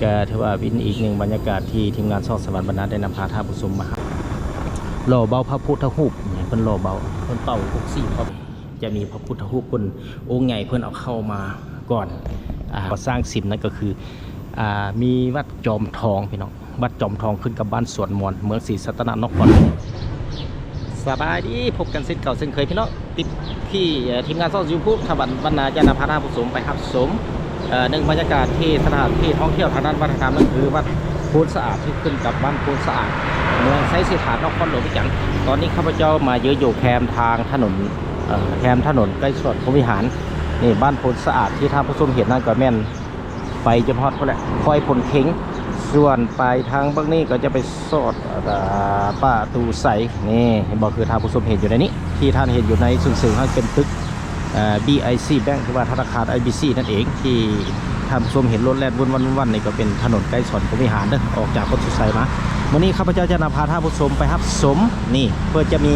ກໍຖືວ່າເປັນອີກໜຶ່ງບັນຍາກາດທີ່ທີມງານຊ່ອງສະຫວັນບັນນາໄດ້ນຳພາທ່ານຜູ້ຊົມມາຮັບ ຫຼໍ່ເບົາພະພຸດທະຮູບ ເພິ່ນຫຼໍ່ເບົາ ເພິ່ນເປົ່າຫົກສີ່ເຂົ້າ ຈະມີພະພຸດທະຮູບເພິ່ນອົງໃຫຍ່ ເພິ່ນເອົາເຂົ້າມາກ່ອນ ອ່າ ກໍ່ສ້າງສິມນັ້ນກໍຄື ອ່າ ມີວັດຈອມທອງພີ່ນ້ອງ ວັດຈອມທອງຂຶ້ນກັບບ້ານສວນມອນ ເມືອງສີສັດຕະນະນະຄອນ. ສະບາຍດີ ພົບກັນເຊັ່ນເກົ່າເຊັ່ນເຄີຍພີ່ນ້ອງ ຕິດທີ່ ເອີ ທີມງານຊ່ອງ YouTube ສະຫວັນບັນນາ ຈະນຳພາທ່ານຜູ້ຊົມໄປຮັບຊົມ ເອີ ໜຶ່ງບັນຍາກາດທີ່ສະຖານທີ່ທ່ອງທ່ຽວທາງດ້ານວັດທະນະທຳ ນັ້ນຄືວັດໂພນສະອາດ ທີ່ຂຶ້ນກັບບ້ານໂພນສະອາດ ເມືອງໄຊເສດຖາ ນະຄອນຫຼວງວຽງຈັນ. ຕອນນີ້ຂ້າພະເຈົ້າມາເຢີໂຢແຄມທາງຖະໜົນ ເອີ ແຄມຖະໜົນໄກສອນພົມວິຫານ ນີ້ບ້ານໂພນສະອາດ ທີ່ທ່ານຜູ້ຊົມເຫັນນັ້ນກໍແມ່ນ ໄປຈົນຮອດພຸ້ນແຫຼະ ຄອຍພົນເຄັງ ສ່ວນໄປທາງເບື້ອງນີ້ກໍຈະໄປສອດ ເອີ ປະຕູໄຊ ນີ້ເຫັນບໍ່ ຄືທ່ານຜູ້ຊົມເຫັນຢູ່ໃນນີ້ ທີ່ທ່ານເຫັນຢູ່ໃນເຊີງໆ ນັ້ນເປັນຕຶກ ເອີ ບີໄອຊີ Bank ຫຼືວ່າທະນາຄານ ໄອບີຊີ ນັ້ນເອງ ທີ່ທ່ານຜູ້ຊົມເຫັນລົດແລ່ນວຸ່ນໆໆ ນີ້ກໍເປັນຖະໜົນໄກສອນພົມວິຫານເດີ້ ອອກຈາກປະຕູໄຊມາ. ມື້ນີ້ຂ້າພະເຈົ້າຈະນຳພາທ່ານຜູ້ຊົມໄປຮັບຊົມ ນີ້ເພິ່ນຈະມີ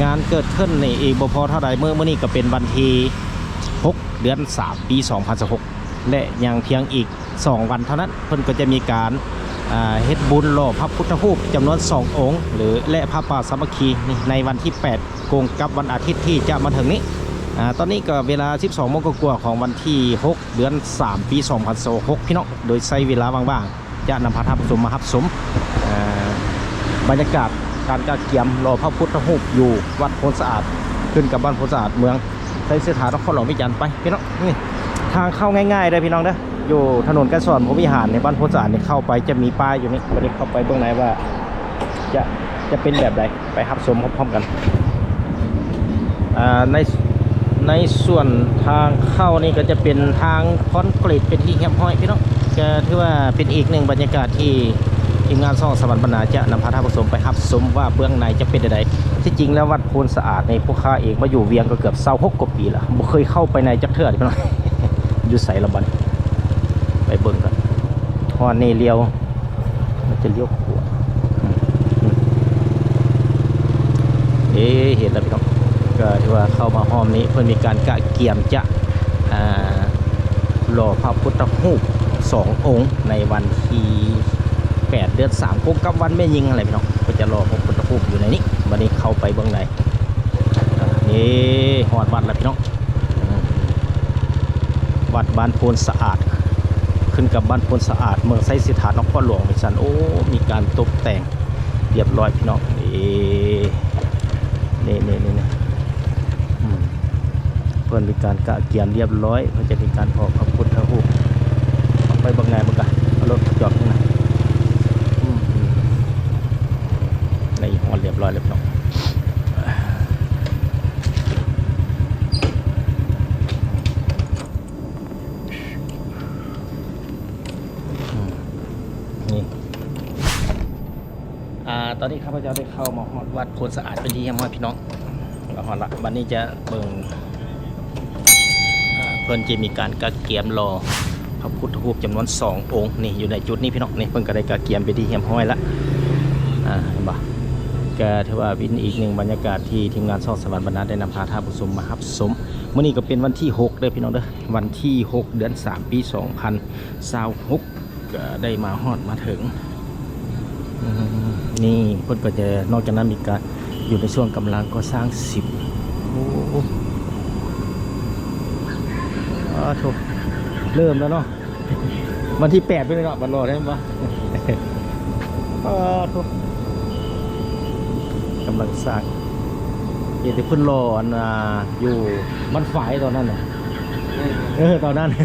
ງານເກີດຂຶ້ນນີ້ອີກບໍ່ພໍເທົ່າໃດມື້ ມື້ນີ້ກໍເປັນວັນທີຫົກ ເດືອນສາມ ປີສອງພັນຊາວຫົກ ແລະ ຍັງພຽງອີກສອງວັນເທົ່ານັ້ນ ເພິ່ນກໍຈະມີການ ອ່າ ເຮັດບຸນຫຼໍ່ພະພຸດທະຮູບຈຳນວນສອງອົງ ຫຼື ແລະ ຜ້າປ່າສາມັກຄີ ໃນວັນທີແປດ ກົງກັບວັນອາທິດທີ່ຈະມາເຖິງນີ້. ອ່າ ຕອນນີ້ກໍເວລາສິບສອງໂມງກວ່າໆ ຂອງວັນທີຫົກ ເດືອນສາມ ປີສອງພັນຊາວຫົກ ພີ່ນ້ອງ ໂດຍໃຊ້ເວລາວ່າງໆ ຈະນຳພາທ່ານຜູ້ຊົມມາຮັບຊົມ ເອີ ບັນຍາກາດການກະກຽມຫຼໍ່ພະພຸດທະຮູບຢູ່ວັດໂພນສະອາດ ຂຶ້ນກັບບ້ານໂພນສະອາດ ເມືອງໄຊເສດຖາ ນະຄອນຫຼວງວຽງຈັນ ໄປພີ່ນ້ອງ. ນີ້ທາງເຂົ້າງ່າຍໆ ເດີ້ພີ່ນ້ອງເດີ້ ຢູ່ຖະໜົນໄກສອນພົມວິຫານ ໃນບ້ານໂພນສະອາດນີ້ ເຂົ້າໄປຈະມີປ້າຍຢູ່ນີ້ ບັດນີ້ເຂົ້າໄປເບິ່ງໃນວ່າຈະ ຈະເປັນແບບໃດ ໄປຮັບຊົມພ້ອມໆ ກັນ. ອ່າ ໃນ ໃນສ່ວນທາງເຂົ້ານີ້ກໍຈະເປັນທາງຄອນກຣີດເປັນທີ່ຮຽບຮ້ອຍພີ່ນ້ອງ ກໍຖືວ່າເປັນອີກໜຶ່ງບັນຍາກາດທີ່ທີມງານຊ່ອງສະຫວັນບັນນາຈະນຳພາທ່ານຜູ້ຊົມໄປຮັບຊົມວ່າເບື້ອງໃນຈະເປັນແນວໃດ. ທີ່ຈິງແລ້ວວັດໂພນສະອາດນີ້ ພວກຂ້າເອງມາຢູ່ວຽງກໍເກືອບຊາວຫົກກວ່າປີແລ້ວ ບໍ່ເຄີຍເຂົ້າໄປໃນຈັກເທື່ອພີ່ນ້ອງ. ຢູ່ໃສລະບັດ ໄປເບິ່ງກ່ອນ ຮອດນີ້ລ້ຽວ ມັນຈະລ້ຽວຂວາ ອືມ ເອ ເຫັນແລ້ວພີ່ນ້ອງ ກໍຖືວ່າເຂົ້າມາຮອບນີ້ ເພິ່ນມີການກະກຽມຈະ ອ່າ ຫຼໍ່ພະພຸດທະຮູບສອງອົງ ໃນວັນທີແປດ ເດືອນສາມ ກົງກັບວັນແມ່ຍິງຫັ້ນແຫຼະພີ່ນ້ອງ ເພິ່ນຈະຫຼໍ່ພະພຸດທະຮູບຢູ່ໃນນີ້. ບັດນີ້ເຂົ້າໄປເບິ່ງໃນ ອ່າ ນີ້ຮອດວັດແລ້ວພີ່ນ້ອງ ວັດບ້ານໂພນສະອາດ ຂຶ້ນກັບບ້ານໂພນສະອາດ ເມືອງໄຊເສດຖາ ນະຄອນຫຼວງວຽງຈັນ. ໂອ້ ມີການຕົບແຕ່ງຮຽບຮ້ອຍພີ່ນ້ອງ ເອ ນີ້ໆໆໆ ອືມ ເພິ່ນມີການກະກຽມຮຽບຮ້ອຍ ເພິ່ນຈະມີການຖອກພະພຸດທະຮູບ ໄປເບິ່ງໃນເບິ່ງກະ ເອົາລົດມາຈອດຂ້າງໃນ ອືມ ນີ້ຮອດຮຽບຮ້ອຍແລ້ວພີ່ນ້ອງ. ນີ້ ອ່າ ຕອນນີ້ຂ້າພະເຈົ້າໄດ້ເຂົ້າມາຮອດວັດໂພນສະອາດເປັນທີ່ຮຽບຮ້ອຍພີ່ນ້ອງ ມາຮອດລະ ບັດນີ້ຈະເບິ່ງ ອ່າ ເພິ່ນຈະມີການກະກຽມຫຼໍ່ພະພຸດທະຮູບຈຳນວນສອງອົງ ນີ້ ຢູ່ໃນຈຸດນີ້ພີ່ນ້ອງ ນີ້ ເພິ່ນກໍໄດ້ກະກຽມເປັນທີ່ຮຽບຮ້ອຍລະ ອ່າ ເຫັນບໍ່ ກໍຖືວ່າເປັນອີກໜຶ່ງບັນຍາກາດທີ່ທີມງານຊ່ອງສະຫວັນບັນນາໄດ້ນຳພາທ່ານຜູ້ຊົມມາຮັບຊົມ. ມື້ນີ້ກໍເປັນວັນທີຫົກເດີ້ພີ່ນ້ອງເດີ້ ວັນທີຫົກ ເດືອນສາມ ປີສອງພັນຊາວຫົກ ກໍໄດ້ມາຮອດມາເຖິງ ອືມ ນີ້ເພິ່ນກໍຈະ ນອກຈາກນັ້ນມີການຢູ່ໃນຊ່ວງກຳລັງກໍ່ສ້າງສິມ ໂອ້ ອາໂທ້ ເລີ່ມແລ້ວເນາະ ວັນທີແປດພຸ້ນເນາະ ບັດຫຼໍ່ໄດ້ແມ່ນບໍ່? ອາໂທ້ ກຳລັງສ້າງ ເຫັນແຕ່ເພິ່ນຫຼໍ່ອັນ ອ່າ ຢູ່ບ້ານຝາຍຕອນນັ້ນນະ ເອີ ຕອນນັ້ນ ເອີ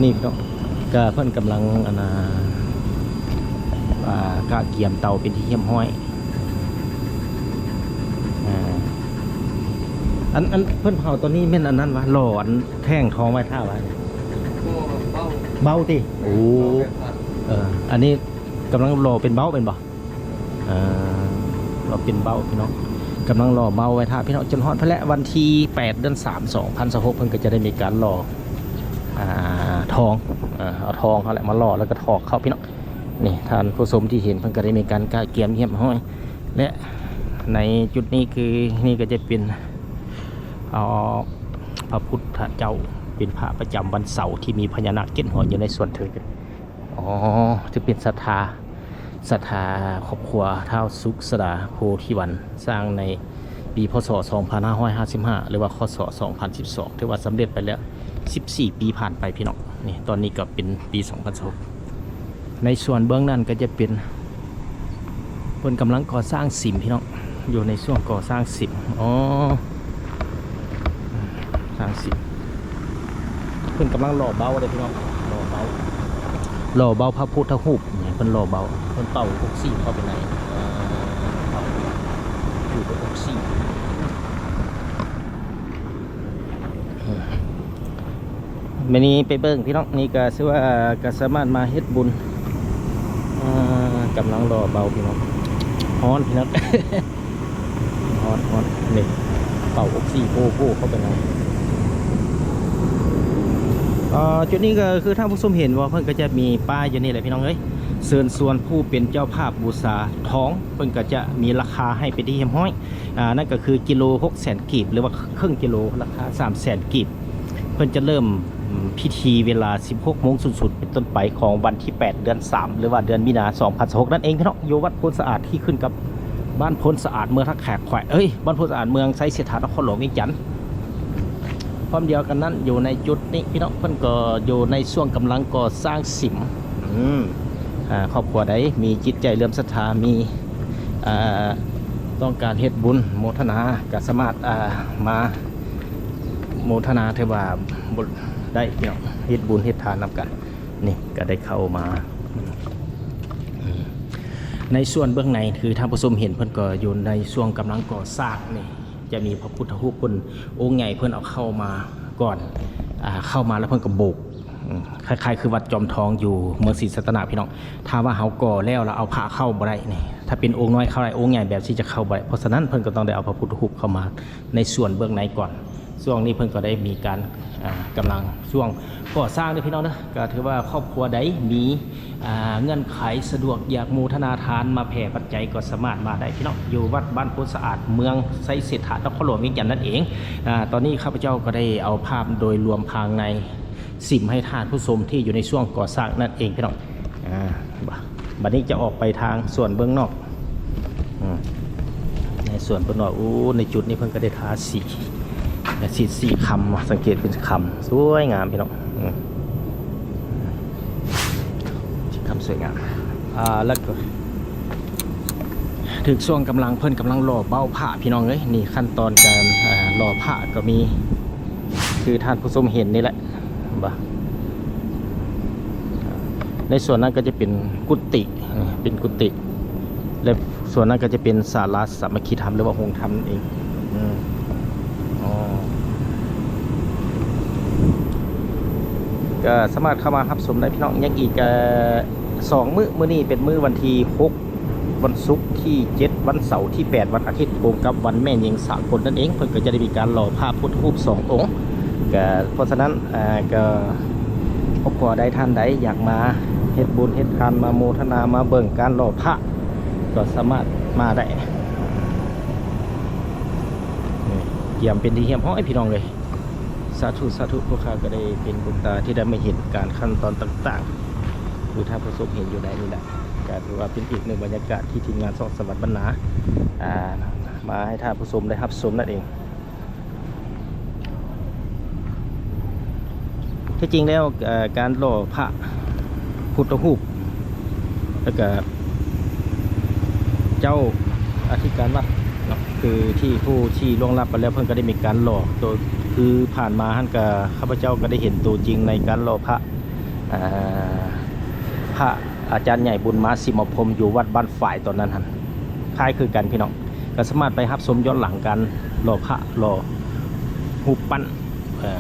ນີ້ເນາະ ກະເພິ່ນກຳລັງ ອັນນ່າ ອ່າ ກະກຽມເຕົາເປັນທີ່ຮຽບຮ້ອຍ ອ່າ ອັນ ອັນເພິ່ນເຜົາຕອນນີ້ແມ່ນອັນນັ້ນຫວາ ຫຼໍ່ອັນແທ່ງທອງໄວ້ຖ້າຫວາ ເບົາ ເບົາຕິ ໂອ້ ເບົາແບບນັ້ນ ເອີ ອັນນີ້ກຳລັງຫຼໍ່ເປັນເບົາແມ່ນບໍ່? ເອີ ເຮົາເປັນເບົາພີ່ນ້ອງ ກຳລັງຫຼໍ່ເບົາໄວ້ຖ້າພີ່ນ້ອງ ຈົນຮອດພຸ້ນແຫຼະ ວັນທີແປດ ເດືອນສາມ ສອງພັນຊາວຫົກ ເພິ່ນກໍຈະໄດ້ມີການຫຼໍ່ ອ່າ ທອງ ເອີ ເອົາທອງເຮົາແຫຼະມາຫຼໍ່ ແລ້ວກໍຖອກເຂົ້າພີ່ນ້ອງ. ນີ້ທ່ານຜູ້ຊົມທີ່ເຫັນ ເພິ່ນກໍໄດ້ມີການກະກຽມຮຽບຮ້ອຍ ແລະ ໃນຈຸດນີ້ຄື ນີ້ກໍຈະເປັນ ເອົາ ພະພຸດທະເຈົ້າ ເປັນພະປະຈຳວັນເສົາທີ່ມີພະຍານາກເຈັດຫົວຢູ່ໃນສ່ວນເທິງ. ອໍ ຈະເປັນສັດທາ ສັດທາຄອບຄົວທ້າວສຸກສະດາໂພທິວັນ ສ້າງໃນປີ ພ.ສ. ສອງພັນຫ້າຮ້ອຍຫ້າສິບຫ້າ ຫຼືວ່າ ຄ.ສ. ສອງພັນສິບສອງ ຖືວ່າສຳເລັດໄປແລ້ວສິບສີ່ປີຜ່ານໄປພີ່ນ້ອງ. ນີ້ ຕອນນີ້ກໍເປັນປີສອງພັນຊາວຫົກ. ໃນສ່ວນເບື້ອງນັ້ນກໍຈະເປັນ ເພິ່ນກຳລັງກໍ່ສ້າງສິມພີ່ນ້ອງ ຢູ່ໃນຊ່ວງກໍ່ສ້າງສິມ. ອໍ ສ້າງສິມ ເພິ່ນກຳລັງຫຼໍ່ເບົາເດ້ພີ່ນ້ອງ ຫຼໍ່ເບົາ ຫຼໍ່ເບົາພະພຸດທະຮູບ. ເພິ່ນຫຼໍ່ເບົາ ເພິ່ນເປົ່າອົກຊີເຂົ້າໄປໃນ ເອີ ເປົ່າຢູ່ກັບອົກຊີ. ມື້ນີ້ໄປເບິ່ງພີ່ນ້ອງ ນີ້ກໍຊື່ວ່າກໍສາມາດມາເຮັດບຸນ ອ່າ ກຳລັງຫຼໍ່ເບົາພີ່ນ້ອງ. ຮ້ອນພີ່ນ້ອງ ຮ້ອນ ຮ້ອນ ນີ້ ເປົ່າອົກຊີໂພໆເຂົ້າໄປໃນ ອ່າ ຈຸດນີ້ກໍຄືທ່ານຜູ້ຊົມເຫັນວ່າ ເພິ່ນກໍຈະມີປ້າຍຢູ່ນີ້ແຫຼະພີ່ນ້ອງເອີຍ ເຊີນຊວນຜູ້ເປັນເຈົ້າພາບບູຊາທອງ. ເພິ່ນກໍຈະມີລາຄາໃຫ້ເປັນທີ່ຮຽບຮ້ອຍ ອ່າ ນັ້ນກໍຄືກິໂລຫົກແສນກີບ ຫຼືວ່າເຄິ່ງກິໂລ ລາຄາສາມແສນກີບ. ເພິ່ນຈະເລີ່ມພິທີເວລາສິບຫົກໂມງສູນສູນເປັນຕົ້ນໄປ ຂອງວັນທີແປດ ເດືອນສາມ ຫຼືວ່າເດືອນມີນາ ສອງພັນຊາວຫົກນັ້ນເອງພີ່ນ້ອງ ຢູ່ວັດໂພນສະອາດ ທີ່ຂຶ້ນກັບບ້ານໂພນສະອາດ ເມືອງທ່າແຂກ ແຂວງ ເອີຍ ບ້ານໂພນສະອາດ ເມືອງໄຊເສດຖາ ນະຄອນຫຼວງວຽງຈັນ. ພ້ອມດຽວກັນນັ້ນ ຢູ່ໃນຈຸດນີ້ພີ່ນ້ອງ ເພິ່ນກໍຢູ່ໃນຊ່ວງກຳລັງກໍ່ສ້າງສິມ. ອືມ ອ່າ ຄອບຄົວໃດມີຈິດໃຈເຫຼື້ອມສັດທາ ມີ ອ່າ ຕ້ອງການເຮັດບຸນໂມທະນາ ກໍສາມາດ ອ່າ ມາໂມທະນາ ຖືວ່າ ບໍ່ໄດ້ພີ່ນ້ອງ ເຮັດບຸນເຮັດທານນຳກັນ. ນີ້ກໍໄດ້ເຂົ້າມາ ອືມ ໃນສ່ວນເບື້ອງໃນ ຄືທ່ານຜູ້ຊົມເຫັນ ເພິ່ນກໍຢູ່ໃນຊ່ວງກຳລັງກໍ່ສ້າງນີ້ ຈະມີພະພຸດທະຮູບເພິ່ນອົງໃຫຍ່ ເພິ່ນເອົາເຂົ້າມາກ່ອນ ອ່າ ເຂົ້າມາແລ້ວເພິ່ນກໍໂບກ ອືມ ຄ້າຍໆຄືວັດຈອມທອງຢູ່ເມືອງສີສັດຕະນາກພີ່ນ້ອງ. ຖ້າວ່າເຮົາກໍ່ແລ້ວ ແລ້ວເອົາພະເຂົ້າບໍ່ໄດ້ນີ້ ຖ້າເປັນອົງນ້ອຍເຂົ້າໄດ້ ອົງໃຫຍ່ແບບຊີ້ຈະເຂົ້າບໍ່ໄດ້. ເພາະສະນັ້ນ ເພິ່ນກໍຕ້ອງໄດ້ເອົາພະພຸດທະຮູບເຂົ້າມາໃນສ່ວນເບື້ອງໃນກ່ອນ. ຊ່ວງນີ້ເພິ່ນກໍໄດ້ມີການ ອ່າ ກຳລັງຊ່ວງກໍ່ສ້າງເດີພີ່ນ້ອງເດີ. ກໍຖືວ່າຄອບຄົວໃດມີ ອ່າ ເງື່ອນໄຂສະດວກຢາກໂມທະນາທານ ມາແຜ່ປັດໄຈກໍສາມາດມາໄດ້ພີ່ນ້ອງ ຢູ່ວັດບ້ານໂພນສະອາດ ເມືອງໄຊເສດຖາ ນະຄອນຫຼວງວຽງຈັນນັ້ນເອງ. ອ່າ ຕອນນີ້ຂ້າພະເຈົ້າກໍໄດ້ເອົາພາບໂດຍລວມພາຍໃນສິມໃຫ້ທ່ານຜູ້ຊົມທີ່ຢູ່ໃນຊ່ວງກໍ່ສ້າງນັ້ນເອງພີ່ນ້ອງ. ອ່າ ບາດນີ້ຈະອອກໄປທາງສວນເບື້ອງນອກ ອືມ ໃນສວນເພິ່ນວ່າ ໂອ້ ໃນຈຸດນີ້ເພິ່ນກໍໄດ້ທາສີ ທາສີສີຄຳ ສັງເກດເປັນຄຳສວຍງາມພີ່ນ້ອງ ອືມ ສີຄຳສວຍງາມ. ອ່າ ແລ້ວກໍຖືກຊ່ວງກຳລັງ ເພິ່ນກຳລັງຫຼໍ່ເບົາພະພີ່ນ້ອງເອີຍ. ນີ້ຂັ້ນຕອນການ ອ່າ ຫຼໍ່ພະກໍມີ ຄືທ່ານຜູ້ຊົມເຫັນນີ້ແຫຼະ ເຫັນບໍ່? ໃນສ່ວນນັ້ນກໍຈະເປັນກຸຕິ ເປັນກຸຕິ ແລະ ສ່ວນນັ້ນກໍຈະເປັນສາລາສາມັກຄີທຳ ຫຼືວ່າໂຮງທຳນັ້ນເອງ. ອືມ ອໍ ກໍສາມາດເຂົ້າມາຮັບຊົມໄດ້ພີ່ນ້ອງ. ຍັງອີກ ເອີ ສອງມື້ ມື້ນີ້ເປັນມື້ວັນທີຫົກ ວັນສຸກທີເຈັດ ວັນເສົາທີແປດ ວັນອາທິດ ກົງກັບວັນແມ່ຍິງສາກົນນັ້ນເອງ ເພິ່ນກໍຈະໄດ້ມີການຫຼໍ່ພະພຸດທະຮູບສອງອົງ. ກໍເພາະສະນັ້ນ ອ່າ ກໍຄອບຄົວໃດທ່ານໃດຢາກມາເຮັດບຸນເຮັດທານ ມາໂມທະນາ ມາເບິ່ງການຫຼໍ່ພະ ກໍສາມາດມາໄດ້. ນີ້ ກຽມເປັນທີ່ຮຽບຮ້ອຍພີ່ນ້ອງເອີຍ. ສາທຸ ສາທຸ ພວກຂ້າກໍໄດ້ເປັນບຸນຕາທີ່ໄດ້ມາເຫັນການຂັ້ນຕອນຕ່າງໆ ຄືທ່ານຜູ້ຊົມເຫັນຢູ່ໃນນີ້ແຫຼະ. ກໍຖືວ່າເປັນອີກໜຶ່ງບັນຍາກາດທີ່ທີມງານຊ່ອງສະຫວັດບັນນາ ອ່າ ມາໃຫ້ທ່ານຜູ້ຊົມໄດ້ຮັບຊົມນັ້ນເອງ. ທີ່ຈິງແລ້ວ ເອີ ການຫຼໍ່ພະພຸດທະຮູບ ແລ້ວກະເຈົ້າອະທິການວັດເນາະ ຄືທີ່ຜູ້ທີ່ລ່ວງລັບໄປແລ້ວ ເພິ່ນກໍໄດ້ມີການຫຼໍ່ໂຕ ຄືຜ່ານມາຫັ້ນກະ ຂ້າພະເຈົ້າກໍໄດ້ເຫັນໂຕຈິງໃນການຫຼໍ່ພະ ເອີ ພະອາຈານໃຫຍ່ບຸນມາ ສີມາພົມ ຢູ່ວັດບ້ານຝາຍຕອນນັ້ນຫັ້ນ ຄ້າຍຄືກັນພີ່ນ້ອງ. ກໍສາມາດໄປຮັບຊົມຍ້ອນຫຼັງການຫຼໍ່ພະ ຫຼໍ່ຮູບປັ້ນ ເອີ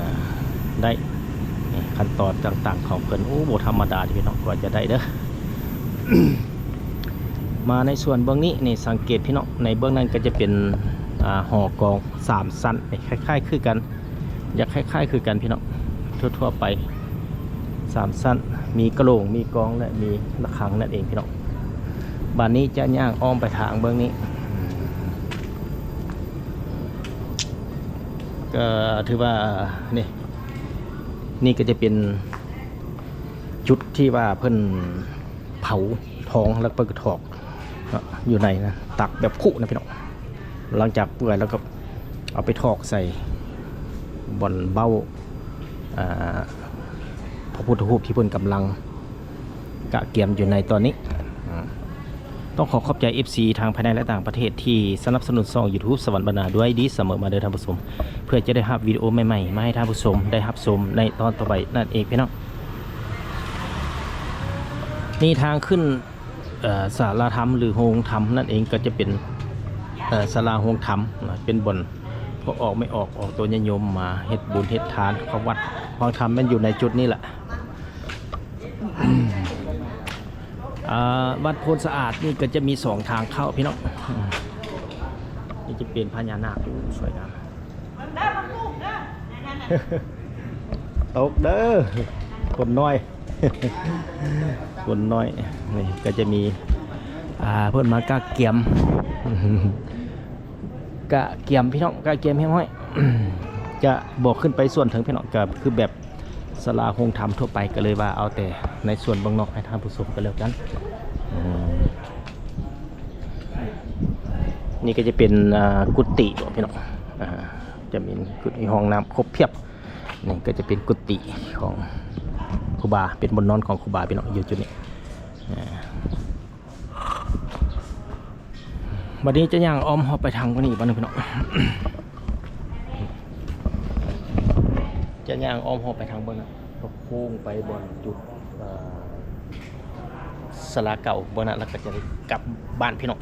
ໄດ້. ນີ້ ຂັ້ນຕອນຕ່າງໆຂອງເພິ່ນ ໂອ້ ບໍ່ທຳມະດາເດ້ພີ່ນ້ອງ ກວ່າຈະໄດ້ເດີ. ມາໃນສ່ວນເບື້ອງນີ້ນີ້ ສັງເກດພີ່ນ້ອງ ໃນເບື້ອງນັ້ນກໍຈະເປັນ ອ່າ ຫໍກອງສາມຊັ້ນ ນີ້ ຄ້າຍໆຄືກັນ ຢາກຄ້າຍໆຄືກັນພີ່ນ້ອງ ທົ່ວໆໄປ ສາມຊັ້ນ ມີກະໂຫຼງ ມີກອງ ແລະ ມີລະຄັງນັ້ນເອງພີ່ນ້ອງ. ບາດນີ້ຈະຍ່າງອ້ອມໄປທາງເບື້ອງນີ້ ກໍຖືວ່າ ນີ້ ນີ້ກໍຈະເປັນຈຸດທີ່ວ່າເພິ່ນເຜົາທອງ ແລ້ວເພິ່ນກໍຖອກເນາະ ຢູ່ໃນນະ ຕັກແບບຄຸນະພີ່ນ້ອງ. ຫຼັງຈາກເປື່ອຍແລ້ວກໍເອົາໄປຖອກໃສ່ບ່ອນເບົ້າ ອ່າ ພະພຸດທະຮູບທີ່ເພິ່ນກຳລັງກະກຽມຢູ່ໃນຕອນນີ້. ອາ ຕ້ອງຂໍຂອບໃຈເອັຟຊີທາງພາຍໃນ ແລະ ຕ່າງປະເທດທີ່ສະໜັບສະໜູນຊ່ອງຢູທູບສະຫວັນບັນນາດ້ວຍດີສະເໝີມາເດີທ່ານຜູ້ຊົມ ເພື່ອຈະໄດ້ຮັບວິດີໂອໃໝ່ໆມາໃຫ້ທ່ານຜູ້ຊົມໄດ້ຮັບຊົມໃນຕອນຕໍ່ໄປນັ້ນເອງພີ່ນ້ອງ. ນີ້ທາງຂຶ້ນ ເອີ ສາລາທຳ ຫຼື ໂຮງທຳນັ້ນເອງ ກໍຈະເປັນ ເອີ ສາລາໂຮງທຳນະ ເປັນບ່ອນພວກອອກໄມ້ອອກ ອອກຕົວຍາດໂຍມມາເຮັດບຸນເຮັດທານເຂົ້າວັດ. ໂຮງທຳແມ່ນຢູ່ໃນຈຸດນີ້ແຫຼະ. ອ່າ ວັດໂພນສະອາດນີ້ກໍຈະມີສອງທາງເຂົ້າພີ່ນ້ອງ. ນີ້ຈະເປັນພະຍານາກ ໂອ້ ສວຍງາມ. ຕົກເດີ ຄົນນ້ອຍ ຄົນນ້ອຍ. ນີ້ກໍຈະມີ ອ່າ ເພິ່ນມາກະກຽມ ກະກຽມພີ່ນ້ອງ ກະກຽມຮຽບຮ້ອຍ. ຈະບໍ່ຂຶ້ນໄປສ່ວນເທິງພີ່ນ້ອງ ກໍຄືແບບສາລາໂຮງທຳທົ່ວໄປ ກໍເລີຍວ່າເອົາແຕ່ໃນສ່ວນເບື້ອງນອກໃຫ້ທ່ານຜູ້ຊົມກໍແລ້ວກັນ. ອືມ ນີ້ກໍຈະເປັນ ອ່າ ກຸຕິເນາະພີ່ນ້ອງ. ອ່າ ຈະມີກຸຕິ ຫ້ອງນ້ຳຄົບພຽບ. ນີ້ກໍຈະເປັນກຸຕິຂອງຄູບາ ເປັນບ່ອນນອນຂອງຄູບາພີ່ນ້ອງ ຢູ່ຈຸດນີ້. ອ່າ ບັດນີ້ຈະຍ່າງອ້ອມຮອບໄປທາງບ່ອນນີ້ບ່ອນໜຶ່ງພີ່ນ້ອງ ຈະຍ່າງອ້ອມຮອບໄປທາງບ່ອນນັ້ນ ກໍໂຄ້ງໄປບ່ອນຈຸດ ເອີ ສາລາເກົ່າບ່ອນນັ້ນ ແລ້ວກໍຈະໄດ້ກັບບ້ານພີ່ນ້ອງ.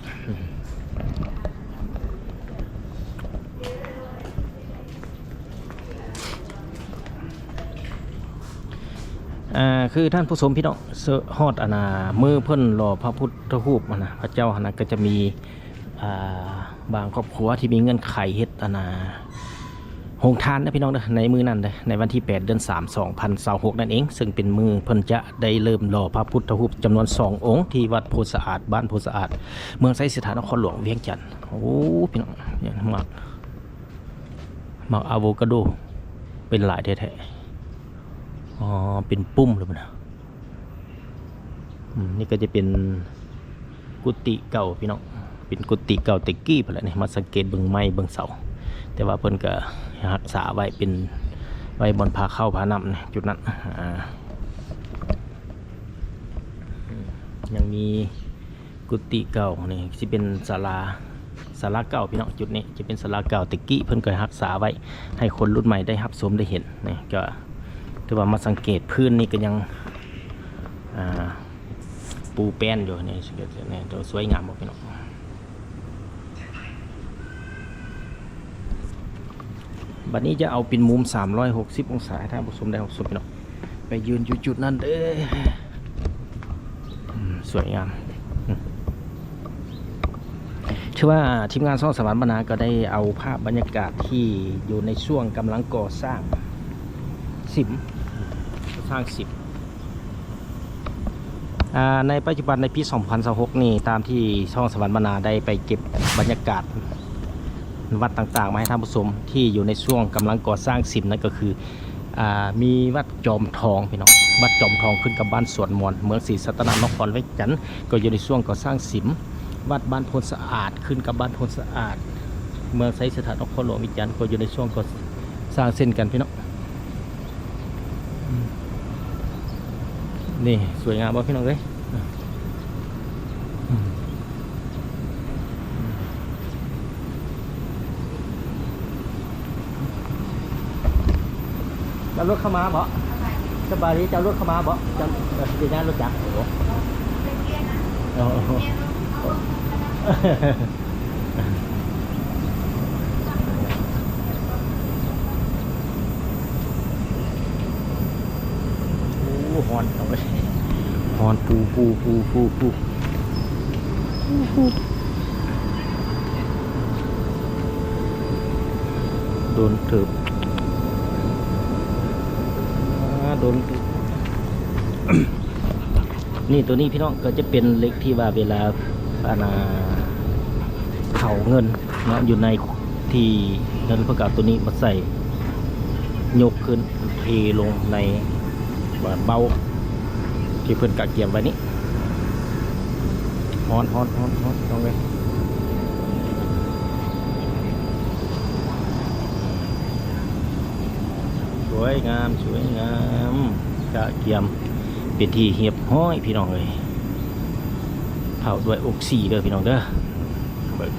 ອ່າ ຄືທ່ານຜູ້ຊົມພີ່ນ້ອງ ເຊີ ຮອດອັນນ່າ ມື້ເພິ່ນຫຼໍ່ພະພຸດທະຮູບຫັ້ນນະ ພະເຈົ້າຫັ້ນນະ ກໍຈະມີ ອ່າ ບາງຄອບຄົວທີ່ມີເງື່ອນໄຂເຮັດອັນນ່າ ໂຮງທານເດີພີ່ນ້ອງເດີ ໃນມື້ນັ້ນເດີ ໃນວັນທີແປດ ເດືອນສາມ ສອງພັນຊາວຫົກນັ້ນເອງ ເຊິ່ງເປັນມື້ເພິ່ນຈະໄດ້ເລີ່ມຫຼໍ່ພະພຸດທະຮູບຈຳນວນສອງອົງ ທີ່ວັດໂພນສະອາດ ບ້ານໂພນສະອາດ ເມືອງໄຊເສດຖາ ນະຄອນຫຼວງວຽງຈັນ. ໂອ້ ພີ່ນ້ອງ ໝາກ ໝາກອາໂວກາໂດ ເປັນຫຼາຍແທ້ໆ. ອໍ ເປັນປຸ່ມເລີຍພຸ້ນນະ. ອືມ ນີ້ກໍຈະເປັນກຸຕິເກົ່າພີ່ນ້ອງ ເປັນກຸຕິເກົ່າແຕ່ກີ້ພຸ້ນແຫຼະນີ້ ມາສັງເກດເບິ່ງໄມ້ເບິ່ງເສົາ ແຕ່ວ່າເພິ່ນກໍຮັກສາໄວ້ເປັນ ໄວ້ບ່ອນພາເຂົ້າພານ້ຳນີ້ ຈຸດນັ້ນ. ອ່າ ອືມ ຍັງມີ ກຸຕິເກົ່ານີ້ຊິເປັນສາລາ ສາລາເກົ່າພີ່ນ້ອງ ຈຸດນີ້ຈະເປັນສາລາເກົ່າແຕ່ກີ້ ເພິ່ນກໍຮັກສາໄວ້ໃຫ້ຄົນລຸ້ນໃໝ່ໄດ້ຮັບຊົມໄດ້ເຫັນ. ນີ້ກໍຖືວ່າມາສັງເກດພື້ນນີ້ກໍຍັງ ອ່າ ປູແປ້ນຢູ່ ນີ້ ນີ້ ສວຍງາມບໍ່ພີ່ນ້ອງ? ບັດນີ້ຈະເອົາເປັນມຸມສາມຮ້ອຍຫົກສິບອົງສາໃຫ້ທ່ານຜູ້ຊົມໄດ້ຮັບຊົມພີ່ນ້ອງ ໄປຢືນຢູ່ຈຸດນັ້ນເດີ. ອືມ ສວຍງາມ. ອືມ ຖືວ່າທີມງານຊ່ອງສະຫວັນບັນນາກໍໄດ້ເອົາພາບບັນຍາກາດທີ່ຢູ່ໃນຊ່ວງກຳລັງກໍ່ສ້າງສິມ ກໍ່ສ້າງສິມ ອ່າ ໃນປັດຈຸບັນໃນປີສອງພັນຊາວຫົກນີ້ ຕາມທີ່ຊ່ອງສະຫວັນບັນນາໄດ້ໄປເກັບບັນຍາກາດວັດຕ່າງໆມາໃຫ້ທ່ານຜູ້ຊົມ ທີ່ຢູ່ໃນຊ່ວງກຳລັງກໍ່ສ້າງສິມນັ້ນກໍຄື ອ່າ ມີວັດຈອມທອງພີ່ນ້ອງ ວັດຈອມທອງຂຶ້ນກັບບ້ານສວນມອນ ເມືອງສີສັດຕະນະ ນະຄອນວຽງຈັນ ກໍຢູ່ໃນຊ່ວງກໍ່ສ້າງສິມ. ວັດບ້ານໂພນສະອາດ ຂຶ້ນກັບບ້ານໂພນສະອາດ ເມືອງໄຊເສດຖາ ນະຄອນຫຼວງວຽງຈັນ ກໍຢູ່ໃນຊ່ວງກໍ່ສ້າງເຊັ່ນກັນພີ່ນ້ອງ. ນີ້ສວຍງາມບໍ່ພີ່ນ້ອງເອີຍ? ເຈົ້າລົດເຂົ້າມາບໍ່? ສະບາຍດີ ເຈົ້າລົດເຂົ້າມາບໍ່? ເຈົ້າ ເອີ ເປັນຫຍັງລົດຈັກ? ໂອ້ ໂອ້ ໂອ້ ຮ້ອນເຂົ້າໄປ ຮ້ອນ ປູ ປູ ປູ ປູ ປູ ໂດນເຕີບ ອ່າ ໂດນເຕີບ. ນີ້ ໂຕນີ້ພີ່ນ້ອງ ກໍຈະເປັນເຫຼັກທີ່ວ່າເວລາ ອັນນ່າ ເຜົາເງິນເນາະ ຢູ່ໃນທີ່ນັ້ນ ເພິ່ນກໍເອົາໂຕນີ້ມາໃສ່ ຍົກຂຶ້ນ ເທລົງໃນບາດເບົາທີ່ເພິ່ນກະກຽມໄວ້ນີ້. ຮ້ອນ ຮ້ອນ ຮ້ອນ ຮ້ອນ ພີ່ນ້ອງເອີຍ. ສວຍງາມ ສວຍງາມ ກະກຽມເປັນທີ່ຮຽບຮ້ອຍ ພີ່ນ້ອງເອີຍ. ເຜົາດ້ວຍອົກຊີເດີ ພີ່ນ້ອງເດີ. ເບິ່ງ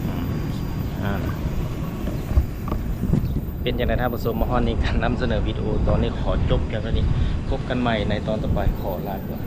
ອືມ ອ່າ ເປັນຈັ່ງໃດທ່ານຜູ້ຊົມ ມາຮອດນີ້ ການນຳສະເໜີວິດີໂອຕອນນີ້ຂໍຈົບພຽງເທົ່ານີ້. ພົບກັນໃໝ່ໃນຕອນຕໍ່ໄປ. ຂໍລາກ່ອນ.